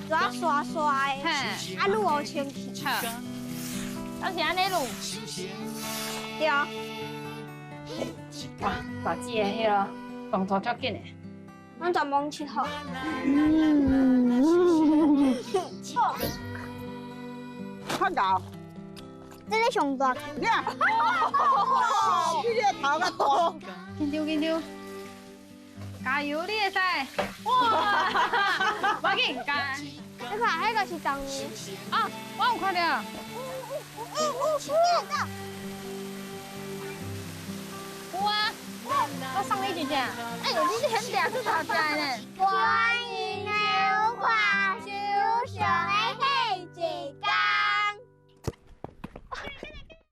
抓刷刷的，啊，愈乌清气。好，当是按呢滷。對啊。哇，大姐的彼个動作足緊的。阮全部切好。好。較𠢕。這个上大。你看，比你的頭較大。緊張緊張，加油，你會使。哇！無緊，加。你看，彼個是重的。啊，我有看著。有啊，我送你一隻。哎呦，你這很嗲，這大隻的呢。歡迎來看。